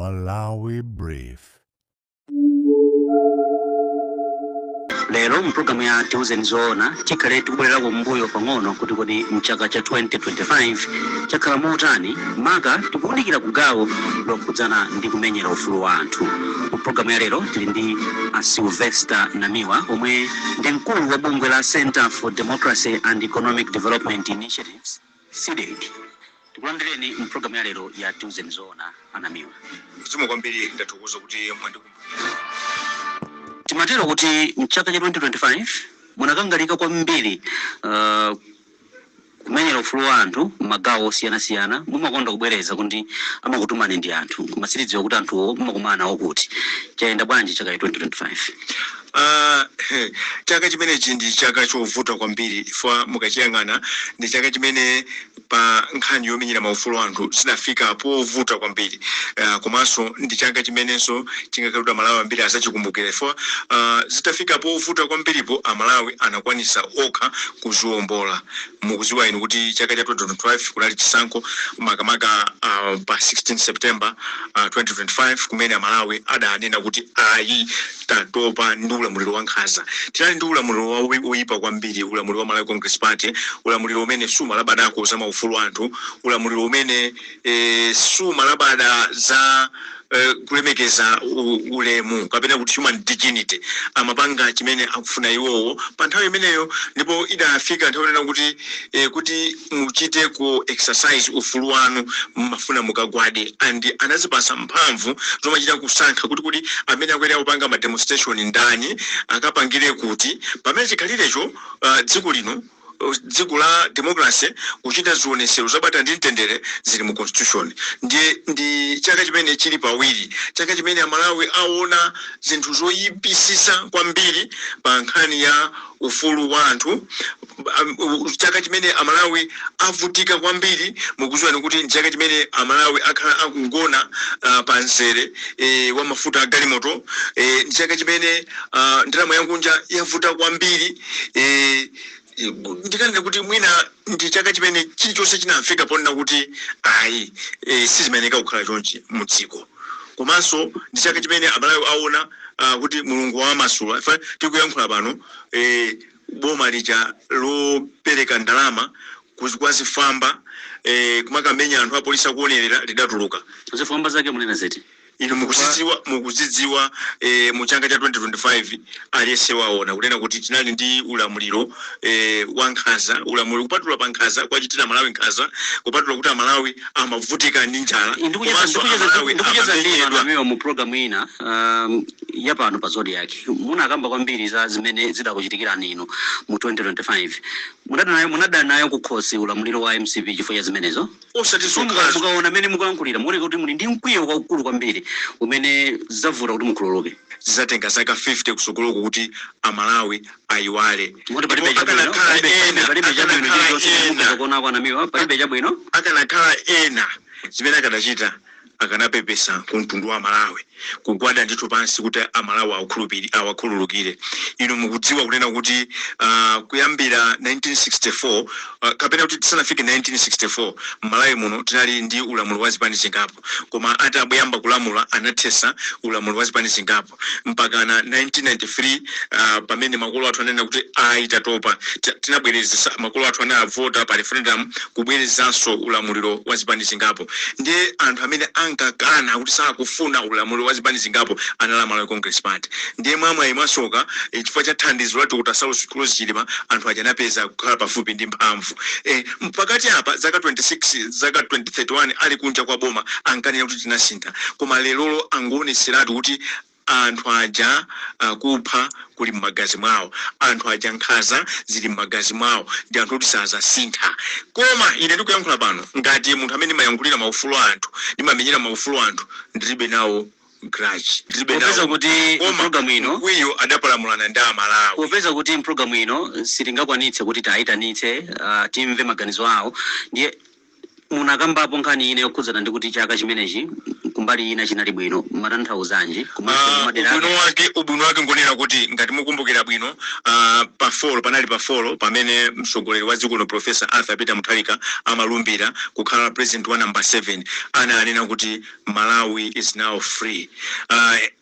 Malawi Brief. Lero mpulogalamu ya Tiuzeni Zoona tikhale tikubwererako mbuyo pang'ono kuti kodi mchaka cha 2025 chakhala motani, maka tikuwunikira ku gawo lokhudzana ndi kumenyera ufulu wa anthu. Mu pulogalamu ya lero tili ndi a Sylvester Namiwa, omwe ndi mkulu wa bungwe la Center for Democracy and Economic Development Initiatives, CDEDI. Tikulandireni mpulogalamu ya lero ya Tiuzeni Zoona, a Namiwa. Zikomo kwambiri, ndathokoza kuti mwandikumbukira. Timatero kuti mchaka cha 2025 munakangalika kwambiri kumenyera ufulu wa anthu m'magawo osiyanasiyana. Mumakonda kubwereza kuti amakutumani ndi anthu, koma sitidziwa kuti anthuwo mumakumana nawo kuti. Chayenda bwanji chaka cha 2025? Chaka chimenechi ndi chaka chovuta kwambiri ifwa mukachiyang'ana ndi chaka chimene pa nkhani yomenyera maufulu anthu zinafika povuta kwambiri, komanso ndi chaka chimenenso chingakhale kuti Amalawi ambiri azachikumbukira ifwa zitafika povuta kwambiripo, Amalawi anakwanisa okha kuziwombola. Mukuziwa inu kuti chaka cha 2025 kunali chisankho, makamaka pa 16 September 2025, kumene Amalawi adanena kuti ayi, tatopa ndi ulamuliro wa nkhanza. Tinali ndi ulamuliro woyipa kwambiri, ulamuliro wa Malawi Congress Party, ulamuliro umene sumalabadako za maufulu anthu, ulamuliro umene sumalabada za kulemekeza ulemu kapena kuti human dignity. Amapanga chimene akufuna iwowo pa nthawi imeneyo, ndipo idafika nthawi yonena kuti kuti muchite ku exercise ufulu wanu mmafuna mukagwade, and anazipasa mphamvu zomachita kusankha kuti amene akuyenera kupanga ma demonstration ndani, akapangire kuti, pamene chikhalirecho dziko lino, dziko la democracy, kuchita zionesero zabata ndi mtendere zili mu constitution. Ndiye ndi chaka chimene chili pawiri, chaka chimene Amalawi aona zinthu zoyipisisa kwambiri pa nkhani ya ufulu wa anthu, chaka chimene Amalawi avutika kwambiri. Mukuziwani kuti ndi chaka chimene Amalawi akhala akugona pa mzere wa mafuta a galimoto. Ndi chaka chimene ndalama yakunja yavuta kwambiri. Ndikanena kuti mwina ndi chaka chimene chilichonse chinafika ponena kuti ayi, sizimayeneka kukhala chonchi mu dziko. Komanso ndi chaka chimene Amalawi aona kuti Mulungu wamasula. Ife tikuyankhula pano, boma lija lopereka ndalama kwa zifwamba, kumakamenya anthu apolisi akuonerera, lidatuluka. Zifwamba zake munena ziti? Inu mukuzidziwa. Mu chaka cha 2025 aliyense waona kunena kuti tinali ndi ulamuliro wa nkhanza, ulamuliro kupatula pa nkhanza kwachitira Malawi nkhanza, kupatula kuti Amalawi amavutika ndi njala, komanso Amalawi Ndikucheza ndi amamenyedwa. Anamiwa mu program ina ya pano pa Zodiak, munakamba kwambiri za zimene zidakuchitikirani inu mu 2025. Munadana nayo kukhosi ulamuliro wa MCP chifukwa cha zimenezo? Osati zokhazo. Mukaona mmene mukuyankhulira, muoneka kuti muli ndi mkwiyo waukulu kwambiri umene zavuta kuti mukhululuke. Zizatenga zaka 50 kusogoloko kuti Amalawi ayiwale. Moti palibe Ndipo chabwino? akanakhala ena Palibe chabwino akanakhala chilichonse ena mukhoza kuonako, Anamiwa? Palibe chabwino? Akanakhala ena, zimene akanachita, akanapepesa ku mtundu wa Malawi, kugwada ndithu pansi kuti Amalawi awakhululukire. Inu mukudziwa kunena kuti kuyambira 1964, kapena kuti tisanafike 1964, m'Malawi muno tinali ndi ulamuliro wa zipani zingapo, koma atabuyamba kulamula anathesa ulamuliro wa zipani zingapo mpakana 1993, pamene makolo athu ananena kuti ayi, tatopa. Tinabwerezesa, makolo athu anavota pa referendum kubwerezanso ulamuliro wa zipani zingapo. Ndiye anthu amene ankakana kuti sakufuna ulamuliro wa zipani zingapo anali Malawi Congress Party. Ndiye mwamwayi, mwasoka, chifukwa cha thandizo la Dr Saulos Klaus Chilima, anthu aja anapeza kukhala pafupi ndi mphamvu. Pakati apa zaka 26, zaka 2031 ali kunja kwa boma, ankanena kuti tinasintha, koma lerolo angoonetseratu kuti anthu aja kupha kuli m'magazi mwawo, anthu aja nkhanza zili m'magazi mwawo, ndi anthu oti sazasintha. Koma ine ndikuyankhula pano ngati munthu amene ndimayankhulira maufulu a anthu, ndimamenyera maufulu a anthu, ndilibe nawo grudge, ndilibe Popeza nawo kuti koma mpulogalamu ino mkwiyo adapalamulana ndi Amalawi. Popeza kuti mpulogalamu ino sitingakwanitse kuti tiayitanitse, timve maganizo awo, ndiye Munakambapo nkhani ine yokhudzana ndi kuti chaka chimenechi kumbali ina chinali bwino, matanthauzanji komanso madera Ubwino ake? wake, ubwino wake ngonena kuti ngati mukumbukira bwino, pa 4, panali pa 4 pamene mtsogoleri wa dziko lino, Professor Arthur Peter Mutharika, amalumbira kukhala president wa number 7, ananena kuti "Malawi is now free."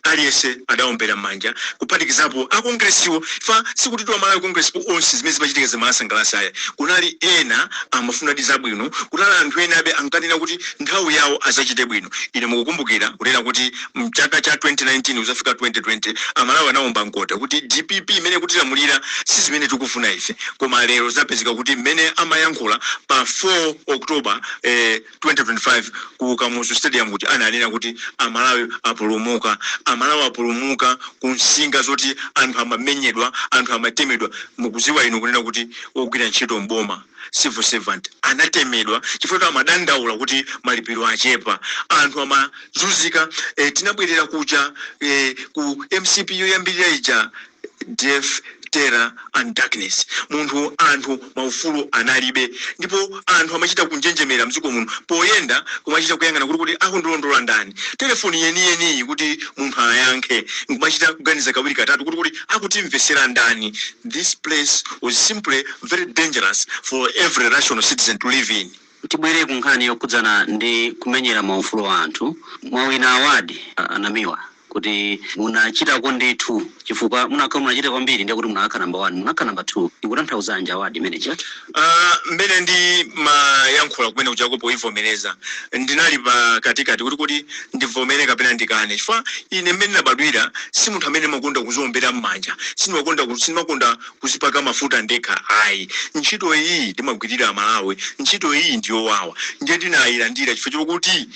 Aliyense adawombera m'manja, kuphatikizapo akongresiwo. Fa sikuti tiwa Malawi Congress onse zimene zimachitika zimasangalatsa aya. Kunali ena amafuna ti zabwino, kunali anthu ena abe ankanena kuti nthawi yawo azachite bwino. Ine mukukumbukira kunena kuti mchaka cha 2019 kuzafika 2020, Amalawi anawomba mkota kuti DPP imene kutilamulira si zimene tikufuna ife. Koma lero zapezeka kuti mmene amayankhula pa 4 October 2025 ku Kamuzu Stadium, kuti ananena kuti Amalawi apulumuka, Amalawi apulumuka ku nsinga zoti anthu amamenyedwa, anthu amatemedwa. Mukuziwa inu kunena kuti ogwira ntchito mboma, civil servant, anatemedwa chifukwa amadandaula kuti malipiro achepa. Anthu amazunzika. Tinabwerera kuja ku MCP yoyambirira ija, death, terror and darkness. Munthu, anthu maufulu analibe, ndipo anthu amachita kunjenjemera mdziko muno poyenda, kumachita kuyang'ana kuti akundilondola ndani. Telefoni yeniyeniyi kuti munthu ayankhe, nkumachita kuganiza kawiri katatu kuti akutimvesera ndani. This place was simply very dangerous for every rational citizen to live in. Tibwere ku nkhani yokhudzana ndi kumenyera maufulu a anthu. Mwawina award, anamiwa, kuti munachitako ndithu, chifukwa munakhala munachita kwambiri, ndiye kuti munakhala number one, munakhala number two. Ikutanthauzanji award imeneyi? Mmene ndi mayankhula kumene kuchako poivomereza, ndinali pakatikati kuti ndivomere kapena ndikane, chifukwa ine mmene ndabadwira si munthu amene makonda kuziombera m'manja, sindimakonda kuzipaka mafuta ndekha ayi. Ntchito iyi ndimagwirira Amalawi, ntchito iyi ndiyowawa, ndiye ndinayilandira chifukwa chokuti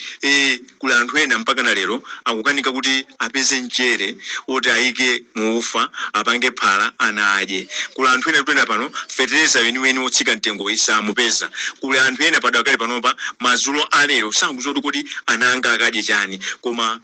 kuli anthu ena mpaka na lero akukanika kuti apeze mchere woti ayike muufa, apange phala, ana adye. Kuli anthu ena kutenda pano fetereza weniweni wotsika mtengo isamupeza. Kuli anthu ena padakali panopa, madzulo alero, sakudziwa kuti ana anga akadye chani. Koma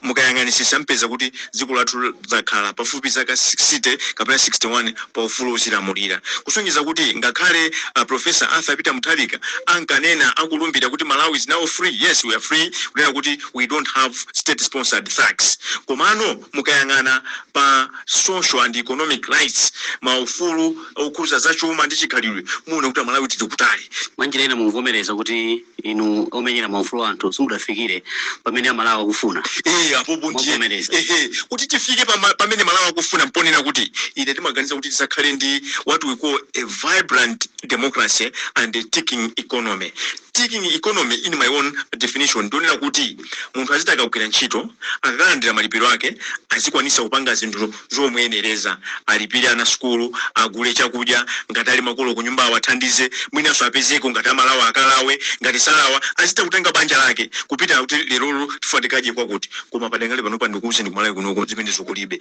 mukayang'anisisa, mpeza kuti dziko lathu zakhala pafupi zaka 60 kapena 61 pa ufulu wozilamulira, kusonyeza kuti ngakhale Professor Arthur Peter Mutharika ankanena akulumbira kuti "Malawi is now free", yes, we are free kunena kuti we don't have state sponsored thugs. Komano mukayang'ana pa social and economic rights, maufulu okhuza zachuma ndi chikhalidwe, muone kuti Amalawi tili kutali. Mwanjira ina mukuvomereza kuti inu omenyera maufulu anthu simudafikire pamene Amalawi akufuna? Eh, apopo ndiye. Mwavomereza. Ehe, kuti tifike pamene Malawi akufuna, mponena kuti ine timaganiza kuti tisakhale ndi what we call a vibrant democracy and a ticking economy. Ticking economy, in my own definition, ndionera kuti munthu aziti akagwira ntchito, akakalandira malipiro ake, azikwanisa kupanga zinthu zomuyenereza, alipire ana sukulu, agule chakudya, ngati ali makolo kunyumba awathandize, mwinanso apezeko ngati amalawa akalawe, ngati salawa azita kutenga banja lake kupita kuti lerolo tifuna tikadye kwakuti. Koma padakali panopa, ndikuwuzeni, kumalawi kunoko zimene zikulibe.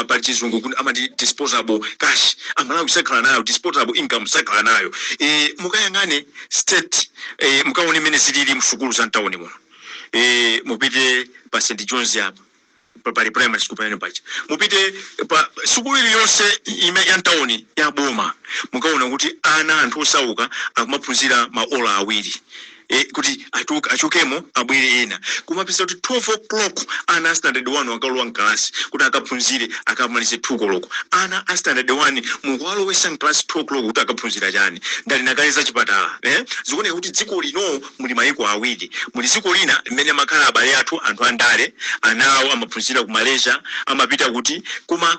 Pali Chizungu kuti amati disposable cash, Amalawi sakhala nayo disposable income, sakhala nayo. Mukayang'ane state, mukaone mmene zilili msukulu za mtawuni muno. Mupite pa St John's apa, pali primary school pamene paja, mupite pa sukulu iliyonse ime ya mtawuni ya boma, mukaona kuti ana anthu osauka akumaphunzira maola 2 kuti achokemo abwere ena. Kumapeza kuti 12 o'clock ana a standard 1 akalowa mkalasi kuti akaphunzire, akamalize 2 koloko. Ana a standard 1 mukuwalowesa mkalasi 2 o'clock kuti akaphunzira chani? Ndali nakale za chipatala, eh? Zikuoneka kuti dziko lino muli mayiko awiri. Muli dziko lina limene makhala abale athu, anthu andale, ana awo amaphunzira ku Malaysia, amapita kuti, koma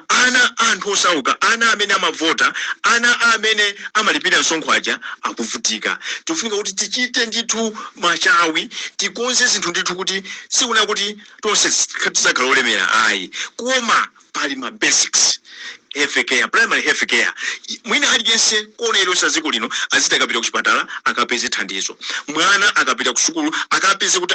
ana anthu osauka, ana amene amavota, ana amene amalipira msonkho aja akuvutika. Tikufunika kuti tichite ndithu machawi, tikonze zinthu ndithu, kuti sikuna kuti tonse tizakhala olemera ayi, koma pali ma basics, health care, primary health care. Mwina aliyense kona iliyonse dziko lino aziti akapita kuchipatala akapeze thandizo, mwana akapita ku sukulu akapeze kuti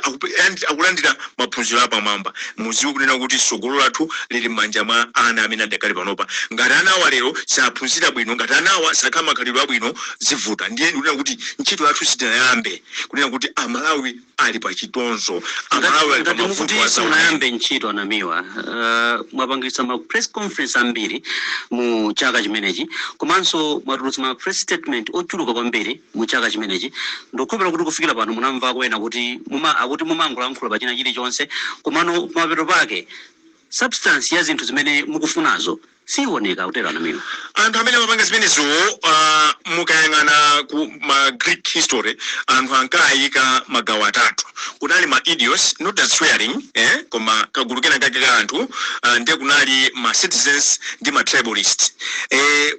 akulandira maphunziro apamwamba. Mudziwe kunena kuti tsogolo lathu lili m'manja mwa ana amene adakali panopa. Ngati anawa lero saphunzira bwino, ngati anawa sakhala makhalidwe abwino, zivuta. Ndiye ndikunena kuti ntchito yathu sitinayambe, kunena kuti Amalawi ali pa chitonzo, Amalawi ali pa Ngati mavuto mukuti azaoneni. Simunayambe ntchito, anamiwa, mwapangitsa ma press conference ambiri. Mu chaka chimenechi komanso mwatulutsa ma press statement ochuluka kwambiri mu chaka chimenechi. Ndikukhulupirira kuti kufikira pano munamva kwena kuti akuti mumangolankhula pachina chilichonse, komano pamapeto pake substance ya zinthu zimene mukufunazo sioneka kutero, Anamiwa. Anthu amene amapanga zimenezo, mukayang'ana ku ma Greek history, anthu ankayika magawo atatu. Kunali ma idiots, not as swearing, koma kagulu kena kake ka anthu, ndiye kunali ma citizens ndi ma tribalist.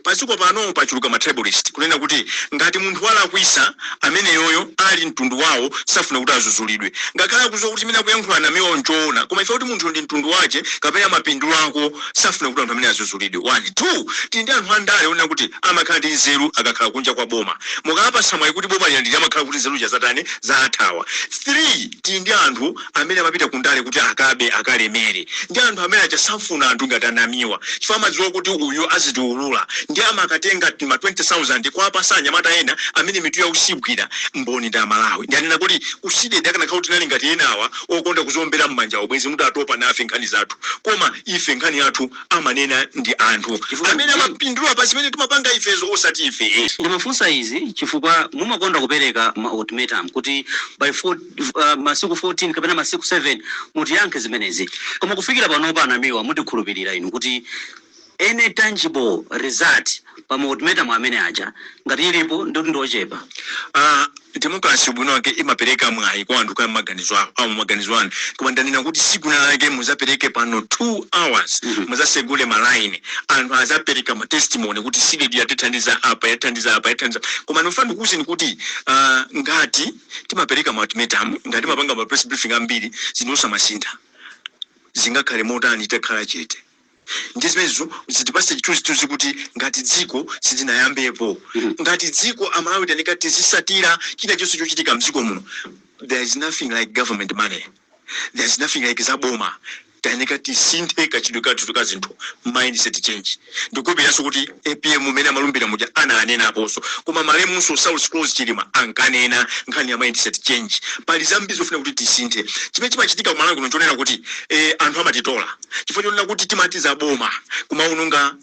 Padziko pano pachuluka ma tribalist, kunena kuti ngati munthu walakwisa, ameneyoyo ali mtundu wawo, safuna kuti azuzulidwe, ngakhale akudziwa kuti chimene akuyankhula Namiwa nchoona, koma ife kuti munthu ndi mtundu wache kapena mapindulo ako, safuna kuti anthu amene azuzulidwe. One, two, tili ndi anthu andale onena kuti amakhala ndi nzeru akakhala kunja kwa boma. Mukapasa mwayi kuti boma lina ndili, amakhala kuti nzeru zatani, zathawa. Three, tili ndi anthu amene amapita kundale kuti akabe, akalemere. Ndi anthu amene achasafuna anthu ngati Anamiwa, chifukwa amadziwa kuti uyu azitiulula, ndi amakatenga ma 20,000 kuwapasa anyamata ena amene mitu yawo sigwira. Mboni ndi Amalawi. Ndianena kuti ku CDEDI akanakhala kuti nali ngati enawa okonda kuzombera m'manja, obwezi mutatopa nafe nkhani zathu. Koma ife nkhani yathu amanena ndi anthu amene amapindula pa zimene timapanga ifezo, osati ife. Ndimafunsa izi chifukwa mumakonda kupereka ma ultimatum kuti by masiku 14 kapena masiku 7 mutiyankhe zimenezi, koma kufikira panopa, Anamiwa, mutikhulupirira inu kuti any tangible result pa ma ultimatum amene aja, ngati ilipo, ndikuti ndiochepa? Democracy ubwino wake imapereka mwayi kwa anthu kwa maganizo awo, awo maganizo anu. Koma ndanena kuti siku lake muzapereke pano 2 hours, muzasegule malaini, anthu azapereka ma testimony kuti CDEDI yatithandiza apa, yatithandiza apa, yatithandiza. Koma ndifuna ndikuwuzeni kuti ngati timapereka ma ultimatum, ngati timapanga ma press briefing ambiri, zinthu osamasintha, zingakhale motani titakhala chete? Ndi zimenezo zitipase chithunzithunzi kuti ngati dziko sitinayambepo. Ngati dziko Amalawi tanika tizisatira china chonse chochitika mdziko muno. There is nothing like government money, there is nothing like zaboma. Tayeneka tisinthe kachidwe kathu ka zinthu, mindset change. Ndikupiranso kuti APM umene amalumbira muja ananenaponso, koma malemunso Saulos Klaus Chilima ankanena nkhani ya mindset change. Pali zambiri zofuna kuti tisinthe. Chimene chimachitika kumalawi kuno chonena kuti anthu amatitola chifukwa chonena kuti timati zaboma, kumaononga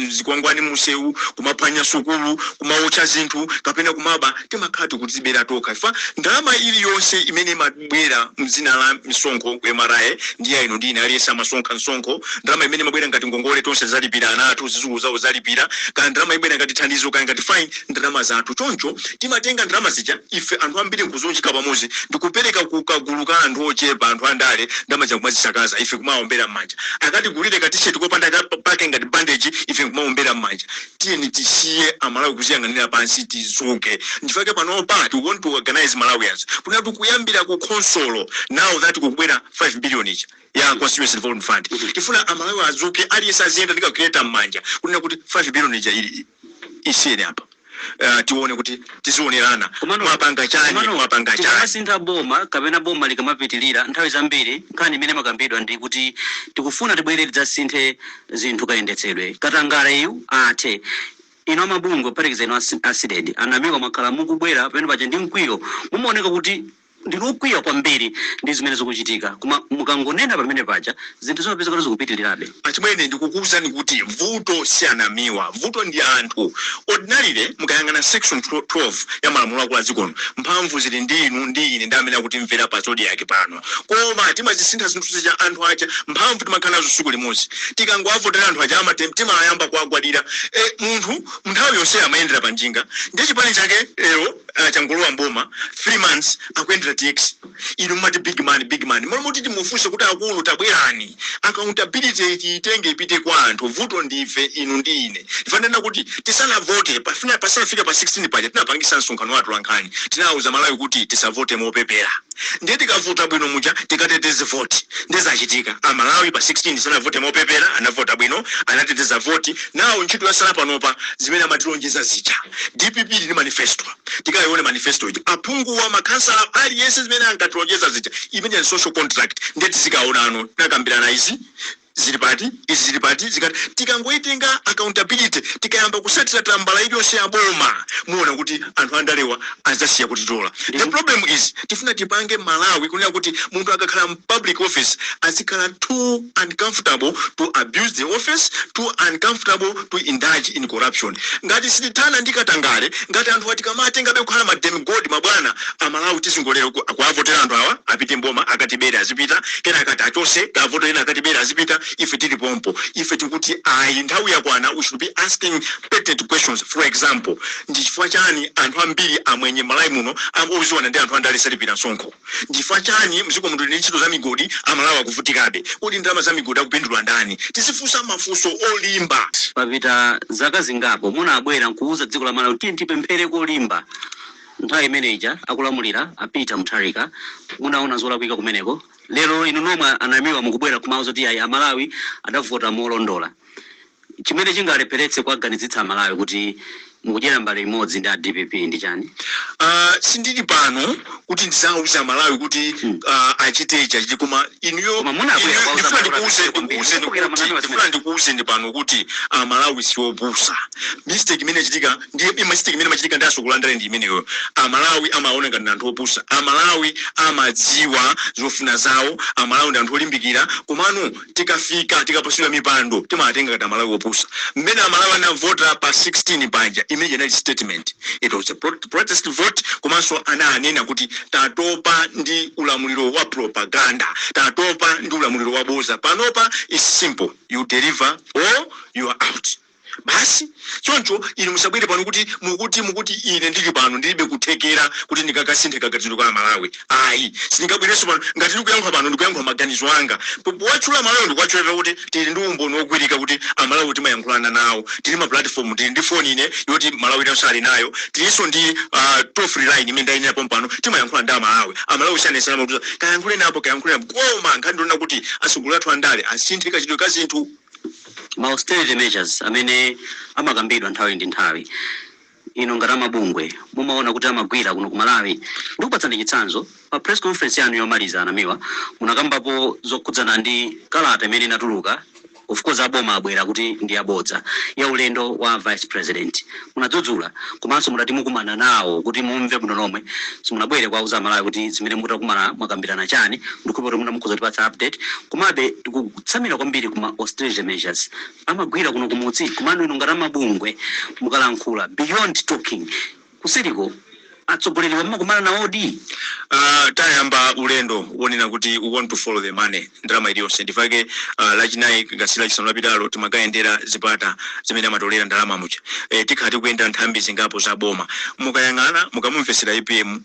zikwangwani musewu, kumaphwanya sukulu, kumaotcha zinthu kapena kumaba, timakhala tikutibera tokha. Ifa ndalama iliyonse imene imabwera mdzina la misonkho ku MRA ndi ya inu ndi ine, aliyense amasonkha msonkho. Ndalama imene imabwera ngati ngongole, tonse zalipira, ana athu, zidzukulu zawo zalipira. Kana ndalama ibwera ngati thandizo, kana ngati fine, ndalama zathu. Choncho timatenga ndalama zija ife anthu ambiri nkuzunjika pamodzi ndikupereka ku kagulu ka anthu ochepa, anthu andale. Ndalama zija kumazisakaza, ife kumaombera m'manja. Akatigulire ka T-shirt kopanda pake ngati bandage, ife kumaombera m'manja. Tiyeni tisiye Amalawi kuziyang'anira pansi, tizuke. Ndifake panopa we want to organize Malawians kuna tikuyambira ku consolo. Now that kukubwera 5 billion ija ya Constituency Development Fund, tifuna Amalawi azuke, aliyense aziyenda ndi calculator m'manja kunena kuti 5 billion ija ili isiyeni apa, tione kuti tizionerana mwapanga chani, mwapanga chani. Tikamasintha boma kapena boma likamapitilira, nthawi zambiri nkhani imene makambidwa ndi kuti tikufuna tibwere tidzasinthe zinthu, kayendetsedwe, katangale iyu athe. Ino amabungwe, kuphatikiza ino a CDEDI, Anamiwa, mwakhala mukubwera pamene paja ndi mkwiyo, mumaoneka kuti ndinokwiya kwambiri ndi zimene zikuchitika, koma mukangonena pamene paja zinthu zimapeza kuti zikupitirirabe. Achimwene, ndikukuwuzani kuti vuto si Anamiwa, vuto ndi anthu ordinarily. Mukayang'ana section 12 ya malamulo akulu a dzikono, mphamvu zili ndi inu ndi ine ndi amene akutimvera pa Zodiak pano. Koma timazisintha zinthu zija, anthu aja mphamvu timakhala nazo tsiku limodzi. Tikangoavotera anthu aja amati timayamba kuagwadira. Munthu nthawi yonse amayendera pa njinga, ndiye chipani chake lero changolowa mboma, 3 months akuyendera TX. Inu mumati big man, big man, malo moti timufunse kuti akulu tabwerani, accountability tiitenge ipite kwa anthu. Vuto ndife inu ndi ine. Tifanena kuti tisanavote, pafuna pasanafika pa 16 paja, tinapangisa msonkhano wathu lankhani, tinawuza Malawi kuti tisavote mopepera, ndiye tikavota bwino muja tikateteze voti. Ndiye zachitika, Amalawi pa 16 sanavote mopepera, anavota bwino, anateteza voti. Nawo ntchito yasala panopa, zimene amatilonjeza zija, DPP ili ndi manifesto, tikayione manifesto ija, aphunguwa, makhansala, aliyense zimene ankatilonjeza zija, imene ni social contract. Ndiye tizikaonano tinakambirana izi. Zili pati izi? Zili pati? Zikati tikangoitenga accountability, tikayamba kusatira tambala iliyonse ya boma, muona kuti anthu andalewa azasiya kutitola. The problem is, tifuna tipange Malawi kunena kuti munthu akakhala mu public office azikhala too uncomfortable to abuse the office, too uncomfortable to indulge in corruption. Ngati sitithana ndi katangale, ngati anthu atikamatengabe kukhala ma demigod, mabwana, Amalawi tizingolera kuavotera anthu awa apite mboma, akatibere, azipita, kena akati achose kavoto ena, akatibere, azipita, ife tili pompo. Ife tikuti ayi, nthawi yakwana. We should be asking pertinent questions. For example, ndi chifukwa chani anthu ambiri amwenye Malawi muno oziwana ndi anthu andale salipira msonkho? Ndi chifukwa chani mdziko muno ndi ntchito za migodi, Amalawi akuvutikabe? Kodi ndalama za migodi akupindula ndani? Tizifunsa mafunso olimba. Papita zaka zingapo munabwera nkuuza dziko la Malawi kuti tipemphere kolimba. Nthawi imeneja akulamulira a Peter Mutharika, munaona zolakwika kumeneko. Lero inu nomwe anamiwa mukubwera kumauza kuti ayi, Amalawi adavota molondola. Chimene chingalepheretse kuaganizitsa Amalawi kuti mukudyera mbale imodzi ndi a DPP ndi chani? Sindili pano kuti ndizawuza Malawi kuti achite ichi, achite, koma inuyo Koma munabwera kwauza ndifuna Malawi ndikuuze kwambiri. ndikuuze Mukumbukira kuti manamiwa ndifuna ndikuuze ndi pano kuti Amalawi siopusa. Mistake imene ichitika ndi mistake imene imachitika ndi asukulandale ndi imeneyo. Amalawi amaona ngati ndi anthu opusa. Amalawi amadziwa zofuna zawo. Amalawi ndi anthu olimbikira, komano tikafika, tikapasidwa mipando, timatenga ngati Amalawi opusa. Mmene Amalawi anavota pa 16 panja, imene inali statement, it was a protest vote, komanso ananena kuti tatopa ndi ulamuliro wa propaganda, tatopa ndi ulamuliro wa boza. Panopa is simple: you deliver or you are out, basi. Choncho inu musabwere pano kuti mukuti ine ndili pano ndilibe kuthekera kuti ndingakasinthe kaganizidwe ka Malawi. Ayi, sindingabwerenso pano. Ngati ndikuyankhula pano, ndikuyankhula maganizo anga. Powatchula Malawi, ndikuwatchulira kuti tili ndi umboni wogwirika kuti Amalawi timayankhulana nawo. Tili ma platform, tili ndi foni ine yoti Malawi inanso ali nayo, tilinso ndi toll free line imene ndayinena pompano. Timayankhula ndi Amalawi. Amalawi sianesana makuti kayankhule napo, kayankhule napo. Koma nkhani ndiona kuti atsogoleri athu andale asinthe kachitidwe ka zinthu. Ma austerity measures amene amakambidwa nthawi ndi nthawi, ino ngati amabungwe mumaona kuti amagwira kuno ku Malawi? Ndikupatsani chitsanzo: pa press conference yanu yomaliza, anamiwa, munakambapo zokhudzana ndi kalata imene inatuluka, of course aboma abwera kuti ndi abodza, ya ulendo wa vice president. Munadzudzula, komanso mudati mukumana nawo kuti mumve bwino lomwe. Simunabwere kuwauza Amalawi kuti zimene mutakumana mwakambirana chani. Ndikupa kuti muna mukhoza kutipatsa update. Komabe tikutsamira kwambiri kuma austerity measures, amagwira kuno kumudzi? Komano inu ngati amabungwe mukalankhula, beyond talking, kuseriko atsogoleri mumakumana nawodi? Tayamba ulendo wonena kuti we want to follow the money, ndalama iliyonse. Ndifake Lachinayi ngasi Lachisanu lapitalo timakayendera zipata zimene amatolera ndalama muja. Tikhala tikuyenda nthambi zingapo za boma. Mukayang'ana, mukamumvesera APM,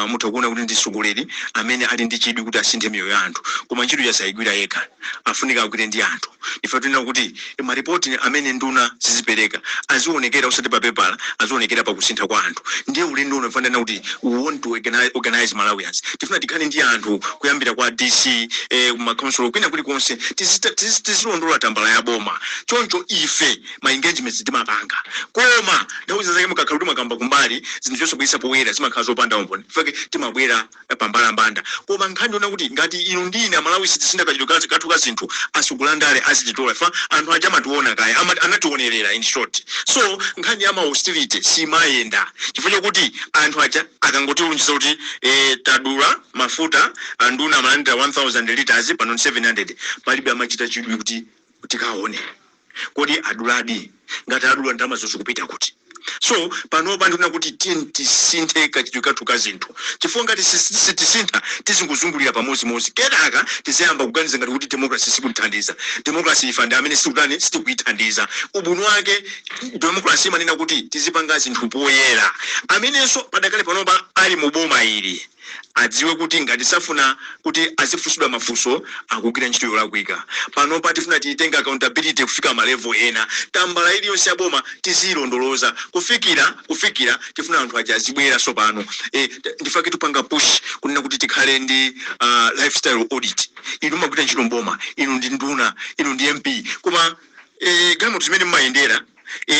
mutha kuona kuti ndi mtsogoleri amene ali ndi chidwi kuti asinthe miyoyo ya anthu, koma ntchito yasayigwira yekha, afunika agwire ndi anthu. Ife tinena kuti maripoti amene nduna zizipereka azionekera osati pa pepala, azionekera pakusintha kwa anthu. Ndiye ulendo uno fanana kuti we want to organize Malawians. Tifuna tikhale ndi anthu kuyambira kwa DC, makonsolo, kwina kulikonse, tizilondola tambala ya boma. Choncho ife ma engagements timapanga, koma nthawi zake mukakhala kuti mwakamba kumbali zinthu zosabweretsa poyera, zimakhala zopanda umboni. Fake timabwera pambalambanda. Koma nkhani yona kuti ngati inu ndine Amalawi sitisintha kachitidwe kathu ka zinthu, asukulandale azititola fa anthu aja amationa kaya anationerera in short. So nkhani ya ma austerity simayenda chifukwa chokuti anthu aja akangotiulunjiza kuti tadula mafuta, anduna amalandira 1000 liters, pano 700, palibe amachita chidwi kuti tikaone kodi aduladi. Ngati adula, ndalama zonse kupita kuti? So panopa ndikuona kuti tiye tisinthe kachitidwe kathu ka zinthu, chifukwa ngati sitisintha tizingozungulira pamodzimodzi. Kenaka tiziyamba kuganiza ngati kuti democracy sikutithandiza. Democracy ife ndi amene sikutani, sitikuyithandiza. Ubwino wake democracy imanena kuti tizipanga zinthu poyera. Amenenso padakale panopa ali mu boma ili adziwe kuti ngati safuna kuti azifunsidwa mafunso, akugwira ntchito yolakwika. Panopa tifuna tiyitenge accountability kufika ma level ena. Tambala iliyonse ya boma tiziyilondoloza kufikira tifuna anthu aja azibwera. So pano ndifake tupanga push kunena kuti tikhale ndi lifestyle audit. Inu mumagwira ntchito mboma, inu ndi nduna, inu ndi MP, koma galimoto zimene mmayendera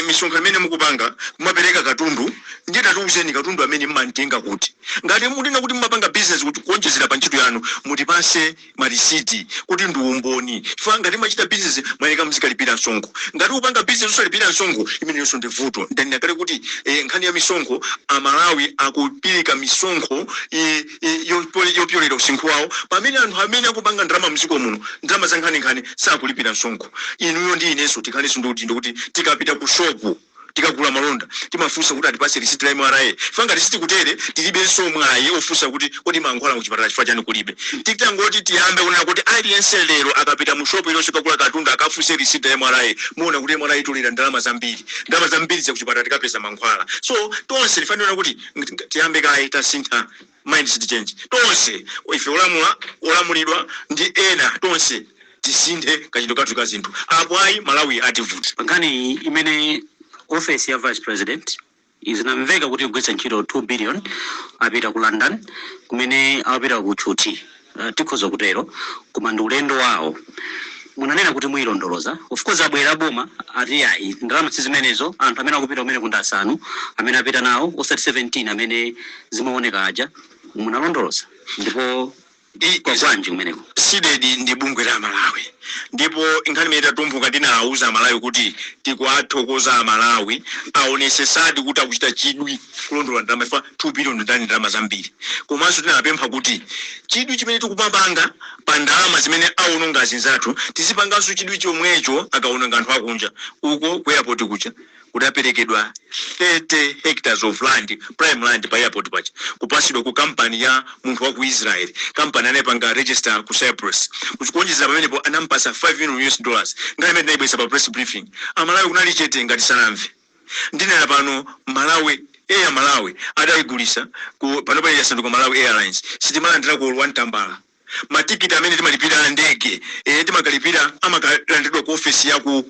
Misonkhano imene mukupanga, mumapereka katundu, ndiye tatiuzeni katundu amene mmantenga kuti. Ngati mutinga kuti mumapanga business kuti kuonjezera pa ntchito yanu, mutipase marisiti kuti ndi umboni, chifukwa ngati machita business mayeneka muzikalipira msonkho. Ngati upanga business usalipira msonkho, imeneyonso ndi vuto. Ndanena kale kuti nkhani ya misonkho, Amalawi akupirika misonkho yopyolera usinkhu wawo, pamene anthu amene akupanga ndalama mdziko muno, ndalama za nkhaninkhani, sakulipira msonkho. Inuyo ndi inenso tikhalenso ndikuti tikapita ku shopu, tikagula malonda, timafunsa kuti atipase risiti la MRA. Chifukwa ngati sitikutere, tilibenso mwayi ofunsa kuti kodi mankhwala kuchipatala chifukwa chani kulibe. Titangoti tiyambe kunena kuti aliyense lero akapita mu shopu iliyonse kagula katundu akafunse risiti la MRA, muona kuti MRA itolera ndalama zambiri, ndalama zambiri zakuchipatala tikapeza mankhwala. So tonse tifanira kuti tiyambe kaye tasintha mindset change, tonse ife, olamula, olamulidwa ndi ena, tonse tisinthe kachitidwe kathu ka zinthu. Apo ayi, Malawi ativuta. Pa nkhani imene office ya vice president izinamveka kuti igwiritsa ntchito 2 billion, apita ku London kumene apita ku chuti, tikhoza kutero, koma ndi ulendo wawo. Munanena kuti muyilondoloza. Of course abwera boma ati ayi, ndalama si zimenezo, anthu amene akupita kumene kundi asanu amene apita nawo, osati 17 amene zimaoneka aja. Munalondoloza ndipo kwa bwanji kumeneko? CDEDI ndi bungwe la Malawi, ndipo nkhani imene tatumphuka, tinawuza Amalawi kuti tikuwathokoza Amalawi aonesesadi kuti akuchita chidwi kulondola ndalama, ifa 2 billion ndani ndalama zambiri. Komanso tinapempha kuti chidwi chimene tikupapanga pa ndalama zimene aononga azinzathu, tizipanganso chidwi chomwecho akaononga anthu akunja. Uko ku airport kuja kudaperekedwa 30 hectares of land, prime land pa airport paja, kupasidwa ku kampani ya munthu wa ku Israel. Kampani anayipanga register ku Cyprus. Kuonjezera pamenepo, anampasa 5 million US dollars. Ngati imene tinayibwesa pa press briefing, Amalawi kunali chete ngati sanamve. Ndinena pano, Malawi Air Malawi adayigulisa ku panopa yasanduka Malawi Airlines. Sitimalandira ku wantambala matikiti amene timalipira a ndege, timakalipira, amakalandidwa ku ofesi ya ku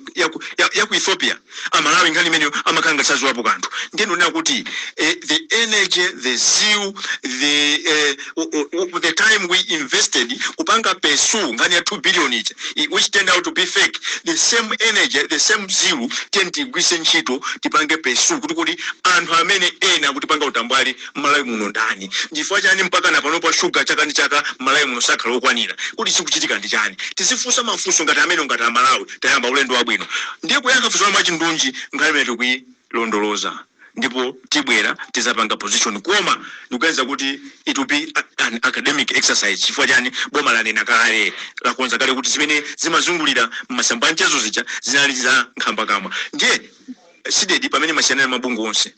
Ethiopia. Amalawi nkhani imeneyo amakhala ngati sadziwapo kanthu. Ndiye ndinena kuti the energy, the zeal, the time we invested kupanga pursue nkhani ya 2 billion ija, which turned out to be fake, the same energy, the same zeal, tiye tigwise ntchito, tipange pursue kuti anthu amene ena akutipanga utambwali Mmalawi muno ndani? Chifukwa chani mpaka na panopa shuga chaka ndi chaka Mmalawi muno sakhala okwanira? Kuti chikuchitika ndi chani? Tizifunsa mafunso ngati amene. Ngati Amalawi tayamba ulendo wabwino. Ndiye kuyankha funso la mwachindunji, nkhani imene tikuyilondoloza ndipo tibwera tizapanga position, koma ndikuganiza kuti it will be an academic exercise. Chifukwa chani? Boma lanena kale, lakonza kale kuti zimene zimazungulira mmasamba amchezo zija zinali za nkhambakamwa. Ndiye CDEDI pamene masiyana mabungwe onse,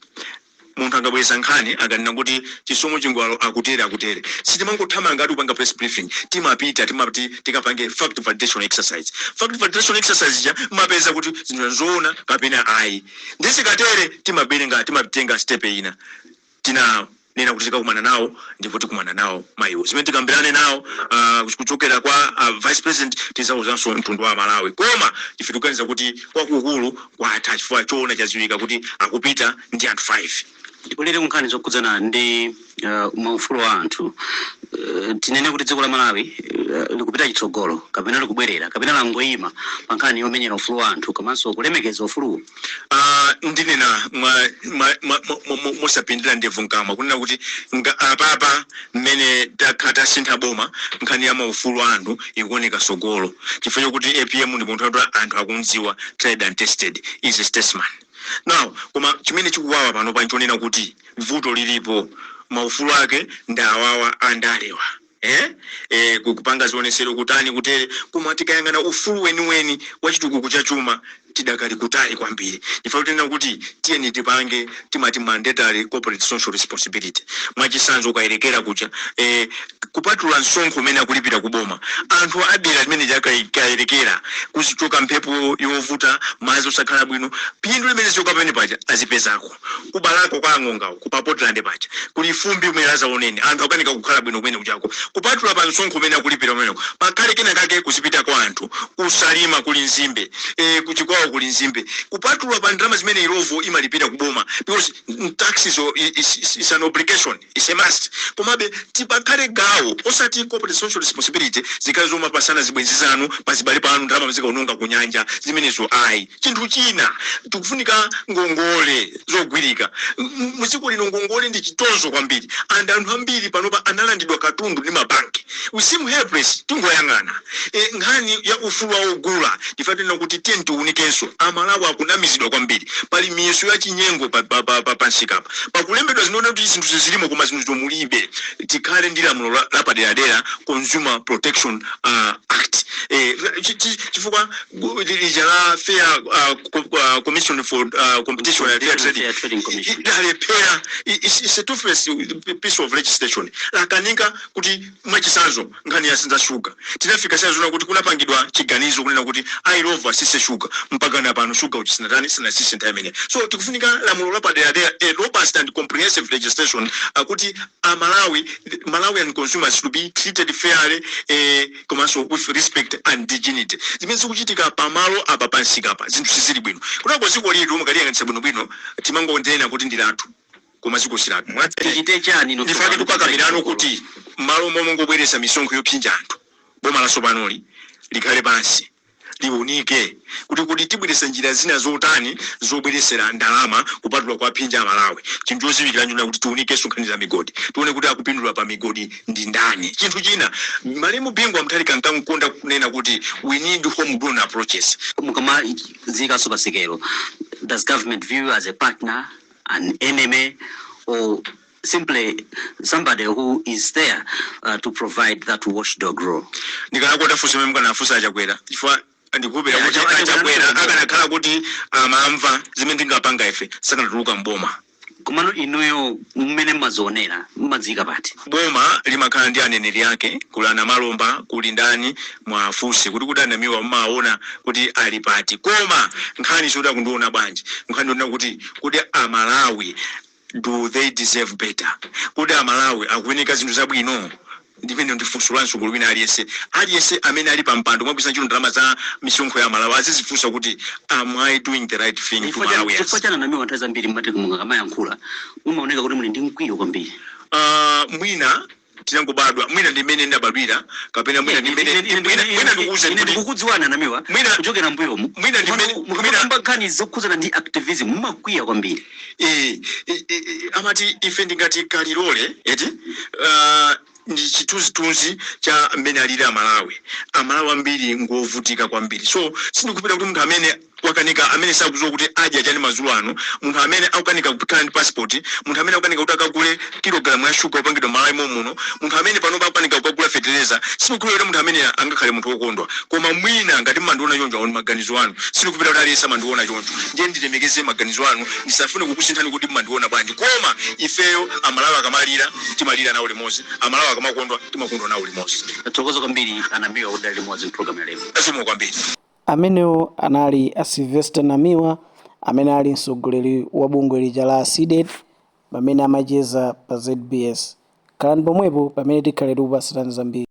munthu angabweresa nkhani, akanena kuti Chisomo Chingwalo akutere akutere, sitimangothamanga ati kupanga press briefing. Timapita, timati tikapange fact validation exercise. Fact validation exercise ija mapeza kuti zinthu zoona kapena ayi. Ndisikatere timaberenga, timatenga step ina. Tinanena kuti tikakumana nawo, ndipo tikumana nawo mayiwo, zimene tikambirane nawo kuchokera kwa vice president, tizauzanso mtundu wa Malawi. Koma ife tikuganiza kuti kwakukulu kwatha, chifukwa choona chadziwika kuti akupita ndi anthu 5. Tibwerere ku nkhani zokhudzana ndi maufulu a anthu. Tinene kuti dziko la Malawi likupita chitsogolo kapena likubwerera kapena langoyima pa nkhani yomenyera ufulu wa anthu komanso kulemekeza ufuluwo? Ndinena mosapindira ndevu mkamwa kunena kuti apapa mmene takhala tasintha boma, nkhani ya maufulu a anthu ikuoneka sogolo, chifukwa chokuti APM ndi munthu woti anthu akumdziwa, tried and tested, is a statesman now. Koma chimene chikuwawa pano panchonena kuti vuto lilipo, maufulu ake ndi awawa andalewa, eh? Kupanga zionesero, kutani, kutere. Koma tikayang'ana ufulu weniweni wa chitukuko cha chuma, tidakali kutali kwambiri. Ndifa kutinena kuti tiyeni tipange timati mandatory corporate social responsibility. Mwachisanzo, ukayerekera kucha kupatula msonkho umene akulipira kuboma, anthu adera limene kayerekera kuzichoka mphepo yovuta, madzi osakhala bwino, phindu limene zichoka pamene paja azipezako. Kubalako kwa ang'ongawo, ku Portland paja kuli fumbi umene azaoneni, anthu akukanika kukhala bwino kumene kuchako. Kupatula pa msonkho umene akulipira umeneko, pakhale kena kake kuzipita kwa anthu. Kusalima kuli nzimbe, kuchikwawo kuli nzimbe. Kupatula pa ndalama zimene Illovo imalipira kuboma, because taxes is an obligation, is a must, komabe tipakhale gawo, osati corporate social responsibility zikhale zomapasana zibwenzi zanu pazibale panu, ndalama zikaononga ku nyanja, zimenezo ayi. Chinthu china, tikufunika ngongole zogwirika. Mdziko lino ngongole ndi chitonzo kwambiri, and anthu ambiri panopa analandidwa katundu ndi mabanki. We seem helpless, tingoyang'ana. Nkhani ya ufulu wa ogula, ndifatena kuti tiye tiwunikenso. Amalawi akunamizidwa kwambiri, pali miyeso ya chinyengo pa msikapa, pakulembedwa zinaona kuti zinthu zilimo koma zinthu zomulibe. Tikhale ndi lamulo lapaderadera, Consumer Protection Act, chifukwa lija la fair Commission for Competition and Fair Trading, Fair Trading Commission. Lalephera. It's a toothless piece of legislation, lakanika kuti, mwachisanzo, nkhani ya za shuga, tinafika sayazona kuti kunapangidwa chiganizo kunena kuti Illovo asise shuga, mpaka na pano shuga uchisinatani sinasise nthawi imene. So tikufunika lamulo lapaderadera, a robust and comprehensive legislation, akuti amalawi, Malawian consumers to be treated fairly, komanso with respect and dignity. Zimene zikuchitika pamalo apa pansikapa, zinthu sizili bwino. Kunako dziko litu mukaliyang'anitsa bwinobwino, timangonena kuti ndi lathu, koma dziko silathu. Tichite chani ino? Ndifake tukakamirano kuti malo momwe ngobweresa misonkho yopsinja anthu, boma lasopanoli likhale pansi, liunike kuti tibwerese njira zina zotani zobweresera ndalama kupatula kwa phinja Amalawi. Chinthu choziwikira njuna kuti tiunikenso nkhani za migodi, tione kuti akupindula pa migodi ndi ndani. Chinthu china, malemu Bingu wa Mutharika nkankonda kunena kuti we need homegrown approaches. Mukamazikaso pasikelo, does government view you as a partner, an enemy, or simply somebody who is there to provide that watchdog role? Ndikanakonda funso imene mukanafunsa Achakwera, chifukwa ndikupera kuti Achakwera Achakwera akanakhala akanakhala kuti amamva zimene ndingapanga ife, sakanatuluka mboma. Komano inuyo mmene mmazionera, mmadzika pati? Boma limakhala ndi aneneri ake, kuli ana Malomba, kuli ndani, mwafunse kuti anamiwa mmaona kuti ali pati. Koma nkhani zoti akundiona bwanji, nkhani yonena kuti Amalawi, do they deserve better? Kuti Amalawi akuyeneka zinthu zabwino? Ndimene ndifunso la msukulu wina aliyense. Aliyense amene ali pa mpando mwagwisa ntchito ndalama za misonkho ya Malawi azizifunsa kuti, "Am I doing the right thing to Malawians?" Chifukwa chani, Namiwa, nthawi zambiri mmati mukamayankhula mumaoneka kuti muli ndi mkwiyo kwambiri? Mwina tinangobadwa, mwina ndimene ndabadwira, kapena mwina ndimene mwina ndikuuze Ine kuti ndikukudziwana, Namiwa, kuchokera mbuyomu. Mwina Mukamakamba nkhani zokhudzana ndi activism mumakwiya kwambiri. Amati ife ndingati kalilole eti, ndi chithunzithunzi cha mmene alili Amalawi. Amalawi ambiri ngovutika kwambiri, so sindikupita kuti munthu amene wakanika, amene sakudziwa kuti adya chani madzulo ano, munthu amene akukanika kukhala ndi passport, munthu amene akukanika kuti akagule kilogalamu ya shuga opangidwa Malawi momuno, munthu amene panopa akukanika kukagula fetereza, sindikukhulupirira kuti munthu amene angakhale munthu wokondwa. Koma mwina ngati mmandiona choncho, aoni maganizo anu. Sindikupita kuti aliyense amandiona choncho, ndiye ndilemekeze maganizo anu, ndisafune kukusinthani kuti mmandiona bwanji. Koma ifeyo, Amalawi akamalira timalira nawo limodzi, Amalawi akamakondwa timakondwa nawo limodzi. Tathokoza kwambiri, Anamiwa, kuti dali limodzi mpulogalamu ya lero. Zikomo kwambiri. Amenewo anali a Sylvester Namiwa, amene ali mtsogoleri wa bungwe lija la CDEDI, pamene amacheza pa ZBS. Khalani pomwepo pamene tikhale tikupasirani zambiri.